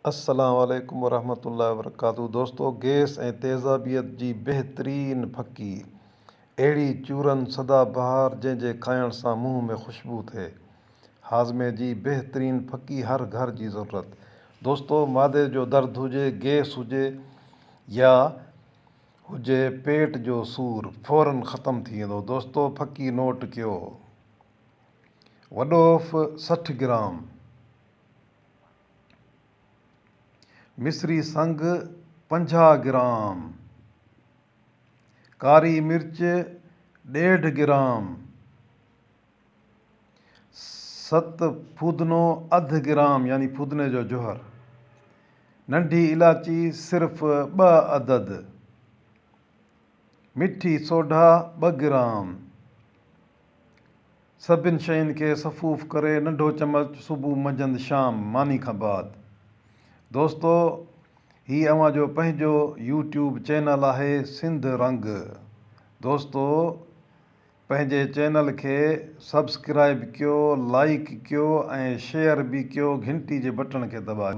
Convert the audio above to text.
السلام عليڪم ورحمة الله وبرڪاته دوستو گيس ۽ تيزابيت جي بهترين ڦڪي اهڙي چورن سدا بهار جنهن جي کائڻ سان منهن ۾ خوشبو ٿئي هاضمي جي بهترين ڦڪي هر گهر جي ضرورت دوستو معدي جو درد هجي گيس هجي يا هجي پيٽ جو سور فورن ختم ٿي ويندو دوستو ڦڪي نوٽ ڪيو وڏوف 60 گرام. مصري سنگ 50 گرام، ڪاري مرچ ڏيڍ گرام، ست ڦودنو اڌ گرام يعني ڦودني جو جوهر، ننڍي الاچي صرف ٻه عدد، مٺي سوڍا ٻه گرام. سڀن شين کي سفوف ڪري ننڍو چمچ صبح منجهند شام ماني کان بعد. دوستو هي اوهان جو پنهنجو يوٽيوب چينل آهي سنڌ رنگ دوستو پنهنجي چينل کي سبسڪرائب ڪيو لائيڪ ڪيو ۽ شيئر به ڪيو گهنٽي جي بٽڻ کي دٻايو.